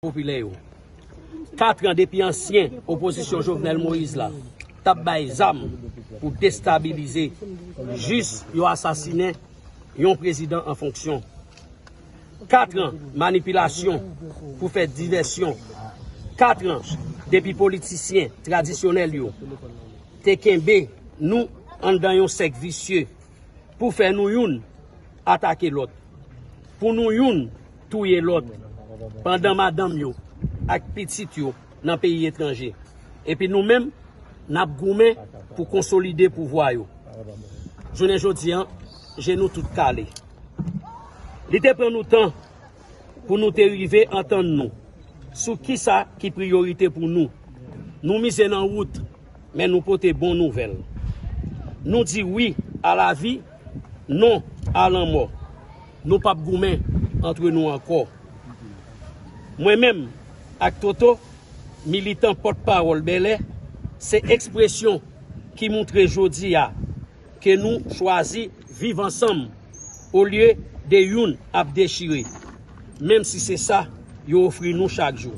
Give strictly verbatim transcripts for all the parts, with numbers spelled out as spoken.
popilè yo. Kat an depi ansyen opozisyon Jovenel Moïse la t ap bay zam pou destabilize jis yo asasinen yon prezidan an fonksyon. Kat an manipilasyon pou fè divèsyon. Kat an depi politisyen tradisyonèl yo te kenbe nou anndan yon sèk visye pou fè nou youn atake lòt, pou nou youn touye lòt, pandan madanm yo ak pitit yo nan peyi etranje. Epi nou menm, n ap goumen pou konsolide pouvwa yo. Jounen jodi an, je nou tout kale. Li te pran nou tan pou nou te rive antann nou sou kisa ki priyorite pou nou. Nou mize nan wout, men nou pote bon nouvèl. Nou di wi a lavi, non a lanmò. Nou p ap goumen antre nou ankò. Mwen menm ak Toto, militan pòtpawòl Bèlè, se ekspresyon ki montre jodi a ke nou chwazi viv ansanm olye de youn ap dechire, menm si se sa yo ofri nou chak jou.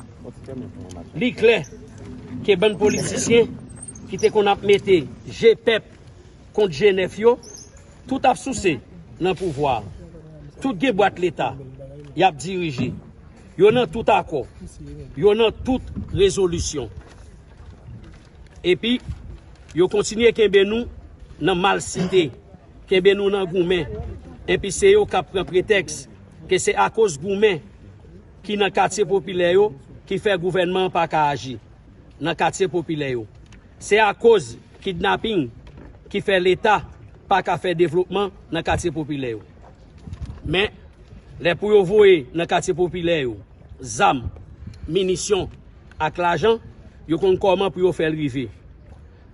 Li klè ke bann politisyen ki te konn ap mete je pèp kont je nèf yo, tout ap souse nan pouvwa a. Tout gen bwat leta y ap dirije. Yo nan tout akò. Yo nan tout rezolisyon. Epi, yo kontinye kenbe nou nan malsite, kenbe nou nan goumen. Epi se yo k ap pran pretèks ke se akoz goumen ki nan katye popilè yo ki fè gouvènman an pa ka aji nan katye popilè yo. Se akoz kidnaping ki fè Leta pa ka fè devlopman nan katye popilè yo. Men, lè pou yo voye nan katye popilè yo zam, minisyon ak lajan, yo konn kòman pou yo fè l rive.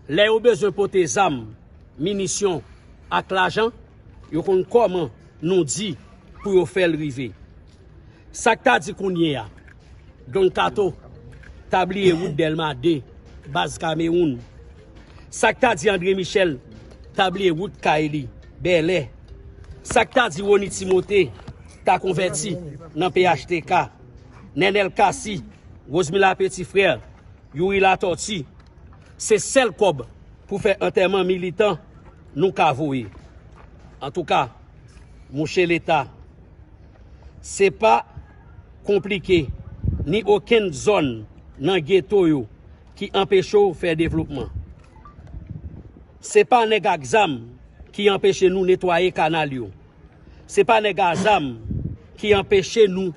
Lè yo bezwen pote zam, minisyon ak lajan, yo konn kòman nou di pou yo fè l rive. Sa k ta di kounye a, Don Kato ta bliye wout Dèlma de, baz Kamewoun. Sa k ta di André Michel ta bliye wout kay li, Bèlè. Sa k ta di Rony Timote ta konvèti nan P H T K. Nènèl Cassy, Rosemila Petit Frère, Youri Latortue, se sèl kòb pou fè antèman militan nou ka voye. Antouka, mouche Leta, se pa konplike ni okenn zòn nan geto yo ki anpeche w fè devlopman. Se pa nèg ak zam ki anpeche nou netwaye kanal yo. Se pa nèg a zam ki anpeche nou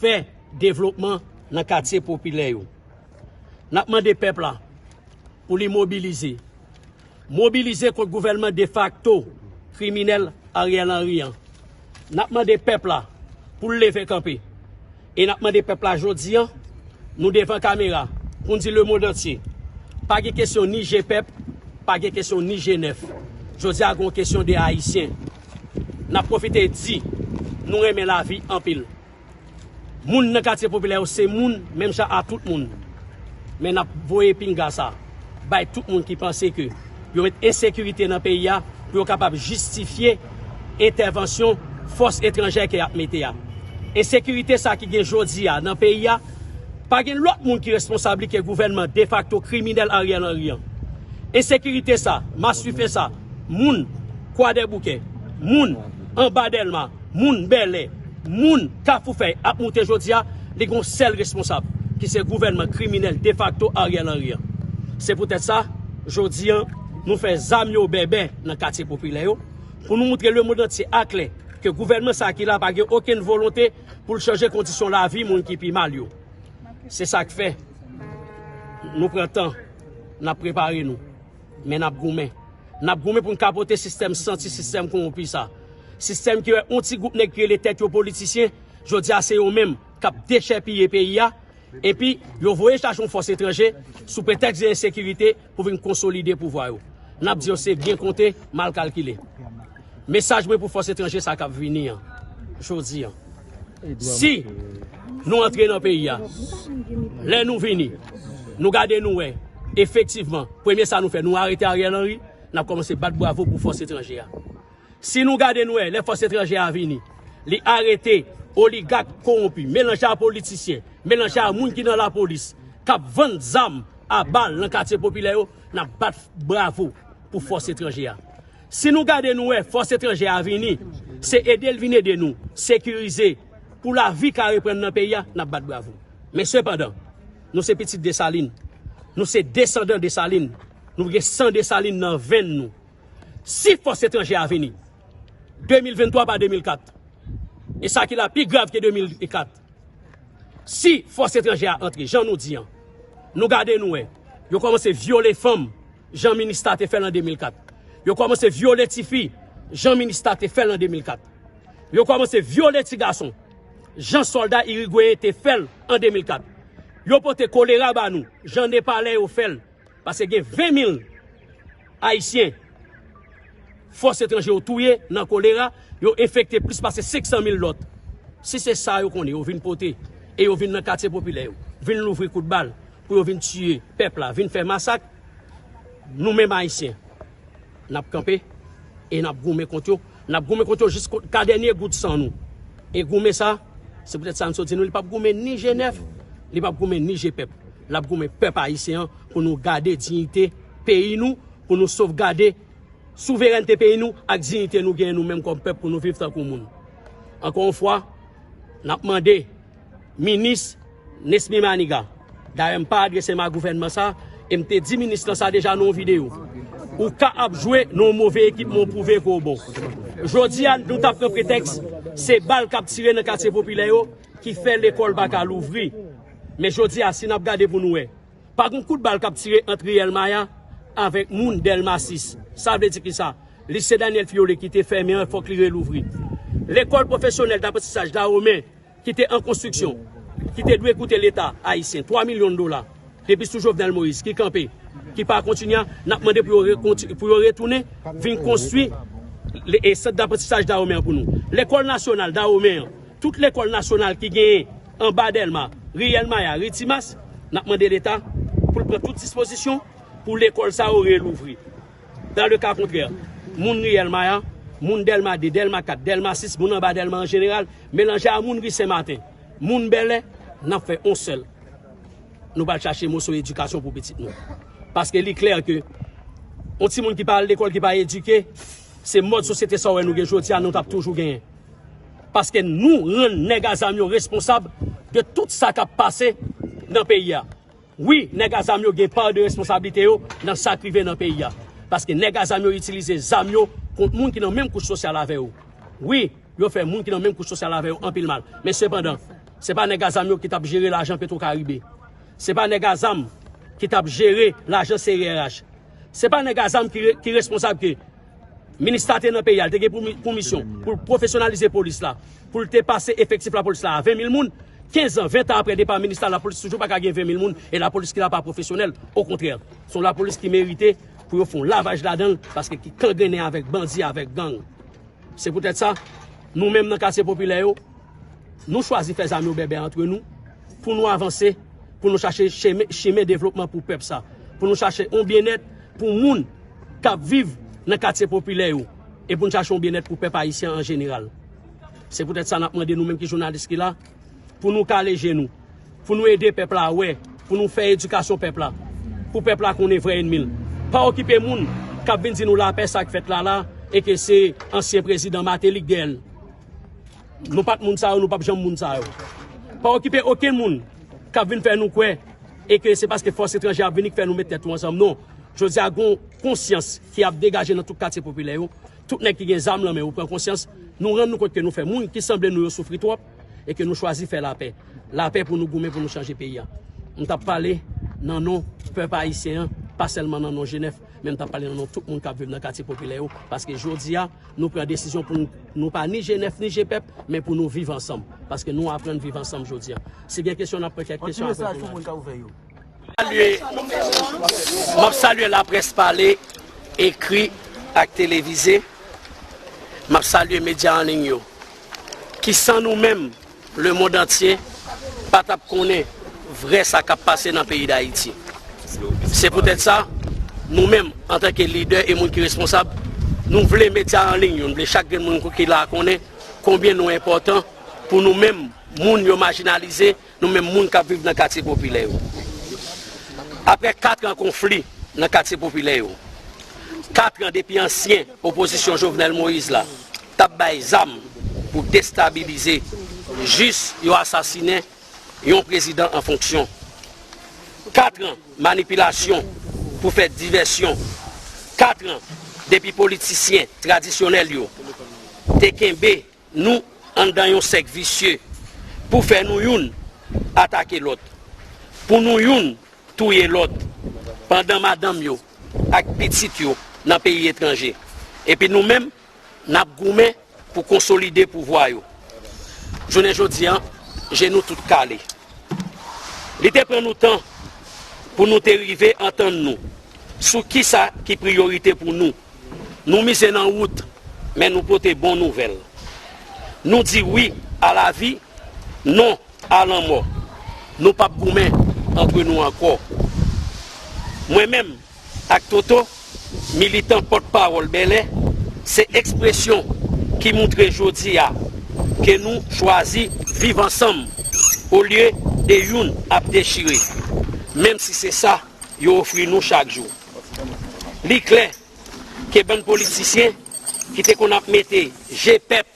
fè devlopman nan katye popilè yo. N ap mande pèp la pou li mobilize. Mobilize kont gouvènman defakto kriminèl Ariel Henry an. N ap mande pèp la pou l leve kanpe. E n ap mande pèp la jodi an, nou devan kamera, pou n di lemonn antye, pa gen kesyon ni je pèp, pa gen kesyon ni je nèf. Jodi a, gen yon kesyon de Ayisyen. N ap pwofite di, nou renmen lavi anpil. Moun nan katye popilè yo se moun menm jan a tout moun. Men n ap voye pinga sa bay tout moun ki panse ke yo met ensekirite nan peyi a pou yo kapab jistifye entèvansyon fòs etranjè ke y ap mete a. Ensekirite sa ki gen jodi a nan peyi a, pa gen lòt moun ki responsab li ke gouvènman defakto kriminèl Ariel Henry an. Ensekirite sa, maswife sa, moun Kwadèboukè, moun anba Dèlma, moun Bèlè, moun Kafou Fèy ap moute jodi a, li gen yon sèl responsab, ki se gouvènman kriminèl defakto Ariel Henry an. Se poutèt sa, jodi an, nou fè zam yo bèbè nan katye popilè yo, pou nou moutre lemonn antye aklè ke gouvènman sa ki la pa gen okenn volonte pou l chanje kondisyon lavi moun ki pi mal yo. Se sa k fè nou pran tan, n ap prepare nou, men n ap goumen. N ap goumen pou n kapote sistèm santi, sistèm kowonpi sa. Sistèm ki wè yon ti gwoup nèg ki rele tèt yo politisyen, jodi a se yo menm k ap dechèpiye peyi a, epi yo voye chache yon fòs etranje sou pretèks de ensekirite pou vin konsolide pouvwa yo. N ap di yo se byen konte, mal kalkile. Mesaj mwen pou fòs etranje sa k ap vini an, jodi an. Si nou antre nan peyi a, lè nou vini, nou gade nou wè, efektivman, premye sa nou fè, nou arete Ariel Henry, n ap kòmanse bat bravo pou fòs etranje a. Si nou gade nou wè, lè fòs etranje a vini, li arete oligak kowonpi, melanje a politisyen, melanje a moun ki nan lapolis, k ap vann zam a bal nan katye popilè yo, n ap bat bravo pou fòs etranje a. Si nou gade nou wè fòs etranje a vini, se ede l vin ede nou sekirize pou lavi ka reprann nan peyi a, n ap bat bravo. Men sepandan, nou se pitit Desalin, nou se desandan Desalin, nou gen san Desalin nan venn nou. Si fòs etranje a vini, de mil venntwa pa de mil kat, e sa ki la pi grav ke de mil kat, si fòs etranje a antre, jan nou di an, nou gade nou wè, yo kòmanse vyole fanm, jan Minista te fè l an de mil kat. Yo kòmanse vyole tifi, jan Minista te fè l an de mil kat. Yo kòmanse vyole ti gason, jan sòlda irigweyen te fè l an de mil kat. Yo pote kolera ba nou, jan Nepalè yo fè l. Paske gen ven mil Ayisyen fòs etranje yo touye nan kolera, yo enfekte plis pase senk san mil lòt. Si se sa yo konnen, yo vin pote, e yo vin nan katye popilè yo, vin louvri kout bal pou yo vin tiye pèp la, vin fè masak, nou menm Ayisyen, n ap kanpe e n ap goumen kont yo. N ap goumen kont yo jiska dènye gout san nou. E goumen sa, se poutèt sa n sot di nou, li p ap goumen ni G nèf, li p ap goumen ni G pèp. L ap goumen pèp ayisyen an pou nou gade diyite peyi nou, pou nou sovgade souverènte peyi nou ak diyite nou genyen nou menm kòm pèp pou nou viv tankou moun. Ankò yon fwa, n ap mande minis Nesmy Maniga. Dayè, m pa adrese m a gouvènman sa, e m te di minis lan sa deja nan yon videyo. Ou ka ap jwe nan yon move ekip, men w pwouve ke w bon. Jodi a, nou t ap pran pretèks, se bal k ap tire nan katye popilè yo ki fè lekòl pa ka louvri. Men jodi a, si n ap gade pou nou wè, pa gen kout bal k ap tire ant Riyèl Maya avèk moun Dèlma sis. Sa vle di kisa? Lise Daniel Fiole ki te fèmen an, fòk li relouvri. Lekòl pwofesyonèl daprantisaj Dawomen ki te an konstriksyon, ki te dwe koute Leta ayisyen twa milyon dola, depi sou Jovenel Moïse, ki kanpe, ki pa kontinye, n ap mande pou yo rekonti-, pou yo retounen, vin konstwi le-, e sant daprantisaj Dawomen an pou nou. Lekòl nasyonal Dawomen an, tout lekòl nasyonal ki genyen anba Dèlma, Riyèl Maya, Ri Timas, n ap mande Leta pou l pran tout dispozisyon pou lekòl sa yo relouvri. Dans le cas contraire, moun Riyèl Maya, moun Dèlma de, Dèlma kat, Dèlma sis, moun anba Dèlma an jeneral, melanje a moun Ri Sen Maten, moun Bèlè, n ap fè yon sèl. Nou pral chache moso edikasyon pou pitit nou. Paske li klè ke yon timoun ki pa al lekòl, ki pa edike, se mòd sosyete sa w wè nou gen jodi a, nou t ap toujou genyen. Paske nou rann nèg a zam yo responsab de tout sa k ap pase nan peyi a. Wi, nèg a zam yo gen pa de responsablite yo nan sa k rive nan peyi a. Paske nèg a zam yo itilize zam yo kont moun ki nan menm kouch sosyal avè yo. Wi, yo fè moun ki nan menm kouch sosyal avè yo anpil mal. Men sepandan, se pa nèg a zam yo ki t ap jere lajan Petro Caribe. Se pa nèg a zam ki t ap jere lajan C R H. Se pa nèg a zam ki re-, ki responsab ke Minista te nan peyi a, li te gen pou mi-, pou misyon pou l pwofesyonalize polis la, pou l te pase efektif lapolis la a ven mil moun. Kenz an, ven tan apre depa Minista, lapolis toujou pa ka gen ven mil moun, e lapolis ki la pa pwofesyonèl. Okontrè, se yon lapolis ki merite pou yo fè yon lavaj ladan l, paske ki kangrennen avèk bandi, avèk gang. Se poutèt sa, nou menm nan katye popilè yo, nou chwazi fè zam yo bèbè antre nou, pou nou avanse, pou nou chache chemen, chimen devlopman pou pèp sa, pou nou chache yon byennèt pou moun k ap viv nan katye popilè yo, e pou nou chache yon byennèt pou pèp ayisyen an jeneral. Se poutèt sa n ap mande nou menm ki jounalis ki la, pou nou kale je nou, pou nou ede pèp la wè, pou nou fè edikasyon pèp la, pou pèp la konnen vrè ènmi l. Pa okipe moun k ap vin di nou lapè sa k fèt la la, e ke se ansyen prezidan Martelly k dèyè l. Nou pa t moun sa yo, nou p ap janm moun sa yo. Pa okipe okenn moun k ap vin fè nou kwè e ke se paske fòs etranje ap vini k fè nou met tèt nou ansanm. Non. Jodi a, gen yon konsyans ki ap degaje nan tout katye popilè yo. Tout nèg ki gen zam nan men yo pran konsyans. Nou rann nou kont ke nou fè moun ki sanble nou yo soufri twòp e ke nou chwazi fè lapè. Lapè pou nou goumen, pou nou chanje peyi a. M t ap pale nan non pèp ayisyen an, pa sèlman nan non G nèf, men m t ap pale nan non tout moun k ap viv nan katye popilè yo. Paske jodi a, nou pran desizyon pou nou, nou pa ni G nèf ni G pèp, men pou nou viv ansanm. Paske nou aprann viv ansanm jodi a. Si gen kesyon, n ap pran kèk kesyon apre pou nou. Salye, m ap salye laprès pale, ekri ak televize. M ap salye medya an liy yo. Ki san nou menm, lemonn antye pa t ap konnen vrè sa k ap pase nan peyi Dayiti. Se poutèt sa, nou menm, antanke lidè e moun ki responsab, nou vle medya an liy yo, nou vle chak grenn moun ki la konnen konbyen nou enpòtan pou nou menm, moun yo majinalize, nou menm moun k ap viv nan katye popilè yo. Apre kat an konfli nan katye popilè yo, kat an depi ansyen opozisyon Jovenel Moïse la t ap bay zam pou destabilize jis yo asasinen yon prezidan an fonksyon. Kat an manipilasyon pou fè divèsyon. Kat an depi politisyen tradisyonèl yo te kenbe nou anndan yon sèk visye pou fè nou youn atake lòt, pou nou youn touye lòt, pandan madanm yo ak pitit yo nan peyi etranje. Epi nou menm, n ap goumen pou konsolide pouvwa yo. Jounen jodi a, je nou tout kale. Li te pran nou tan pou nou te rive antann nou sou kisa ki priyorite pou nou. Nou mize nan wout, men nou pote bon nouvèl. Nou di wi a lavi, non a lanmò. Nou p ap goumen antre nou ankò. Mwen menm ak Toto, militan pòtpawòl Bèlè, se ekspresyon ki montre jodi a ke nou chwazi viv ansanm olye de youn ap dechire, menm si se sa yo ofri nou chak jou. Li klè ke bann politisyen ki te konn ap mete je pèp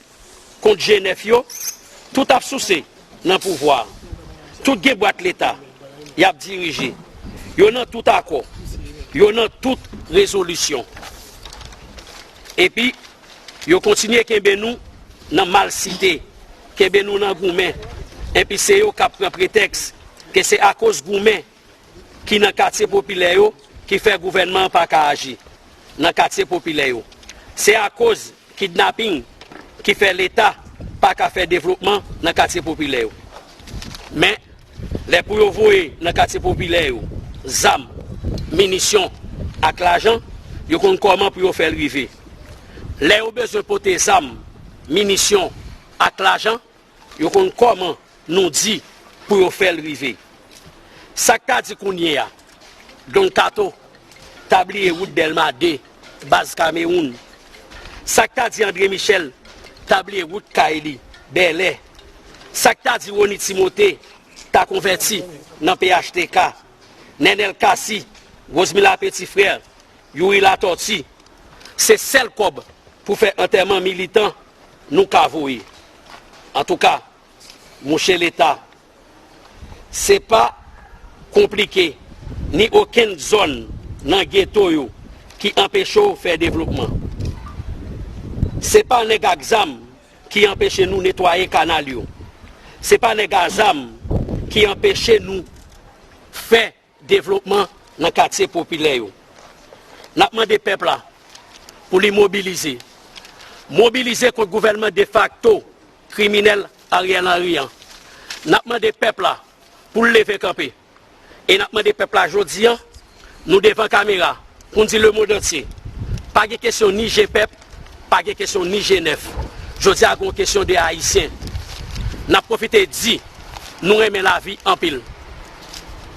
kont je nèf yo, tout ap souse nan pouvwa a. Tout gen bwat leta y ap dirije. Yo nan tout akò. Yo nan tout rezolisyon. Epi, yo kontinye kenbe nou nan malsite, kenbe nou nan goumen. Epi se yo k ap pran pretèks ke se akoz goumen ki nan katye popilè yo ki fè gouvènman an pa ka aji nan katye popilè yo. Se akoz kidnaping ki fè Leta pa ka fè devlopman nan katye popilè yo. Men, lè pou yo voye nan katye popilè yo zam, minisyon ak lajan, yo konn kòman pou yo fè l rive. Lè yo bezwen pote zam, minisyon ak lajan, yo konn kòman nou di pou yo fè l rive. Sa k ta di kounye a, Don Kato ta bliye wout Dèlma de, baz Kamewoun? Sa k ta di André Michel ta bliye wout kay li, Bèlè? Sa k ta di Rony Timote ta konvèti nan P H T K? Nènèl Cassy, Rosemila Petit Frère, Youri Latortue, se sèl kòb pou fè antèman militan nou ka voye. Antouka, mouche Leta, se pa konplike ni okenn zòn nan geto yo ki anpeche w fè devlopman. Se pa nèg ak zam ki anpeche nou netwaye kanal yo. Se pa nèg a zam ki anpeche nou fè devlopman nan katye popilè yo. N ap mande pèp la pou li mobilize. Mobilize kont gouvènman defakto kriminèl Ariel Henry an. N ap mande pèp la pou l leve kanpe. E n ap mande pèp la jodi a, nou devan kamera, pou n di lemonn antye, pa gen kesyon ni je pèp, pa gen kesyon ni je nèf. Jodi a, gen yon kesyon de Ayisyen. N ap pwofite di, nou renmen lavi anpil.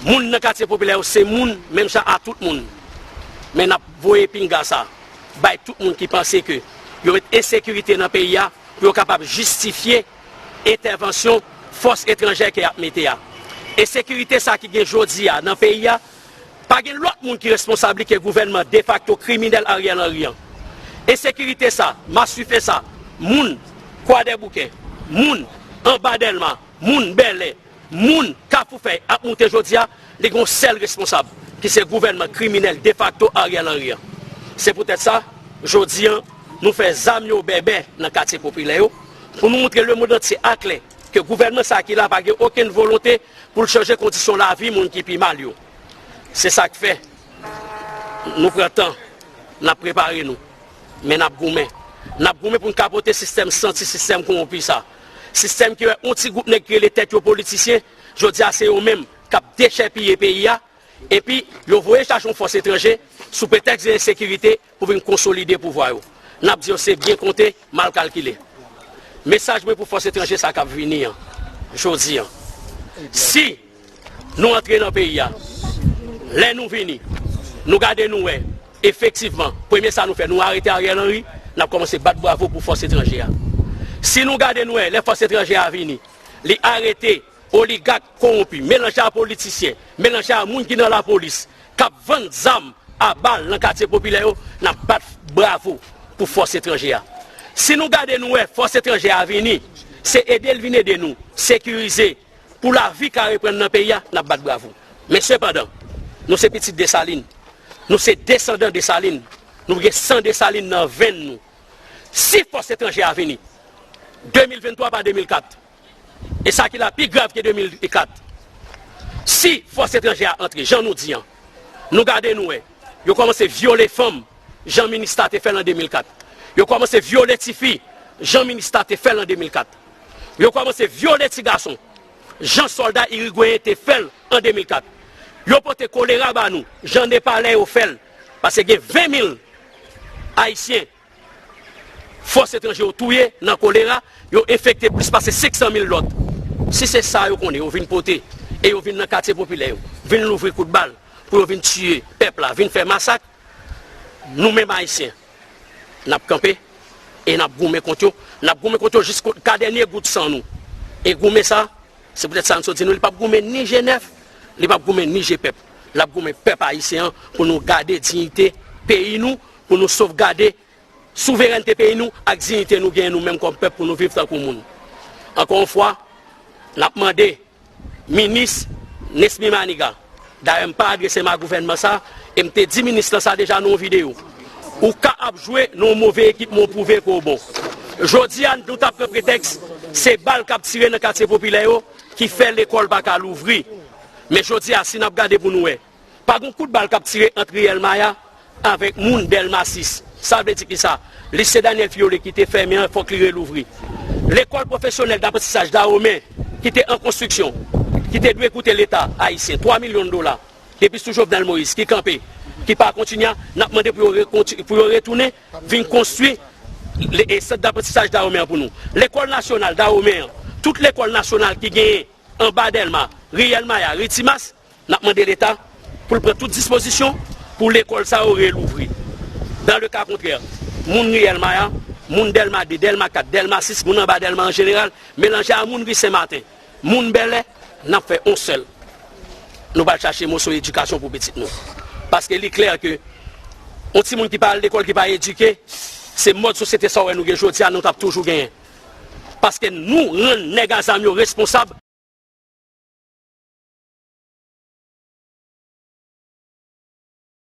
Moun nan katye popilè yo se moun, menm jan a tout moun. Men n ap voye pinga sa bay tout moun ki panse ke yo met ensekirite nan peyi a pou yo kapab jistifye entèvansyon fòs etranjè ke y ap mete a. Ensekirite sa ki gen jodi a nan peyi a, pa gen lòt moun ki responsab li ke gouvènman defakto kriminèl Ariel Henry an. Ensekirite sa, maswife sa, moun Kwadèboukè, moun anba Dèlma, moun Bèlè, moun Kafou Fèy ap moute jodi a, li gen yon sèl responsab, ki se gouvènman kriminèl defakto Ariel Henry an. Se poutèt sa, jodi a, nou fè zam yo bèbè nan katye popilè yo, pou nou montre lemonn antye aklè ke gouvènman sa ki la pa gen okenn volonte pou l chanje kondisyon lavi moun ki pi mal yo. Se sa k fè nou pran tan, n ap prepare nou, men n ap goumen. N ap goumen pou n kapote sistèm santi, sistèm kowonpi sa. Sistèm ki wè yon ti gwoup nèg ki rele tèt yo politisyen, jodi a se yo menm k ap dechèpiye peyi a, epi yo voye chache yon fòs etranje sou pretèks de ensekirite pou vin konsolide pouvwa yo. N ap di yo se byen konte, mal kalkile. Mesaj mwen pou fòs etranje sa k ap vini an, jodi an. Si nou antre nan peyi a, lè nou vini, nou gade nou wè, efektivman, premye sa nou fè, nou arete Ariel Henry, n ap kòmanse bat bravo pou fòs etranje a. Si nou gade nou wè, lè fòs etranje a vini, li arete oligak kowonpi, melanje a politisyen, melanje a moun ki nan lapolis, k ap vann zam a bal nan katye popilè yo, n ap bat bravo pou fòs etranje a. Si nou gade nou wè fòs etranje a vini, se ede l vin ede nou sekirize, pou lavi ka reprann nan peyi a, n ap bat bravo. Men sepandan, nou se pitit Desalin, nou se desandan Desalin, nou gen san Desalin nan venn nou. Si fòs etranje a vini, de mil venntwa pa de mil kat, e sa ki la pi grav ke de mil kat, si fòs etranje a antre, jan nou di an, nou gade nou wè, yo kòmanse vyole fanm, jan Minista te fè l an de mil kat. Yo kòmanse vyole tifi, jan Minista te fè l an de mil kat. Yo kòmanse vyole ti gason, jan sòlda irigweyen te fè l an de mil kat. Yo pote kolera ba nou, jan Nepalè yo fè l, paske gen ven mil Ayisyen fòs etranje yo touye nan kolera, yo enfekte plis pase senk san mil lòt. Si se sa yo konnen, yo vin pote, e yo vin nan katye popilè yo, vin louvri kout bal pou yo vin tiye pèp la, vin fè masak, nou menm Ayisyen, n ap kanpe e n ap goumen kont yo. N ap goumen kont yo jiska dènye gout san nou. E goumen sa, se poutèt sa n sot di nou, li p ap goumen ni G nèf, li p ap goumen ni G pèp. L ap goumen pèp ayisyen an pou nou gade diyite peyi nou, pou nou sovgade souverènte peyi nou ak diyite nou genyen nou menm kòm pèp pou nou viv tankou moun. Ankò yon fwa, n ap mande minis Nesmy Maniga, dayè m pa adrese m a gouvènman sa, e m te di minis lan sa deja nan yon videyo, ou ka ap jwe nan yon move ekip, men w pwouve ke w bon. Jodi a, nou t ap pran pretèks, se bal k ap tire nan katye popilè yo ki fè lekòl pa ka louvri. Men jodi a, si n ap gade pou nou wè, pa gen kout bal k ap tire ant Riyèl Maya avèk moun Dèlma sis. Sa vle di ki sa? Lise Daniel Fiole ki te fèmen an, fòk li relouvri. Lekòl pwofesyonèl daprantisaj Dawomen ki te an konstriksyon, ki te dwe koute Leta ayisyen twa milyon dola, depi sou Jovenel Moïse, ki kanpe, ki pa kontinye, n ap mande pou yo rekonti-, pou yo retounen, vin konstwi le, e sant daprantisaj Dawomen an pou nou. Lekòl nasyonal Dawomen an, tout lekòl nasyonal ki genyen anba Dèlma, Riyèl Maya, Ri Timas, n ap mande Leta pou l pran tout dispozisyon pou lekòl sa yo relouvri. Dan le ka kontrè, moun Riyèl Maya, moun Dèlma de, Dèlma kat, Dèlma sis, moun anba Dèlma an jeneral, melanje a moun Ri Sen Maten, moun Bèlè, n ap fè on sèl. Nou pral chache moso edikasyon pou pitit nou. Paske li klè ke yon timoun ki pa al lekòl, ki pa edike, se mòd sosyete sa w wè nou gen jodi a, nou t ap toujou genyen. Paske nou rann nèg a zam yo responsab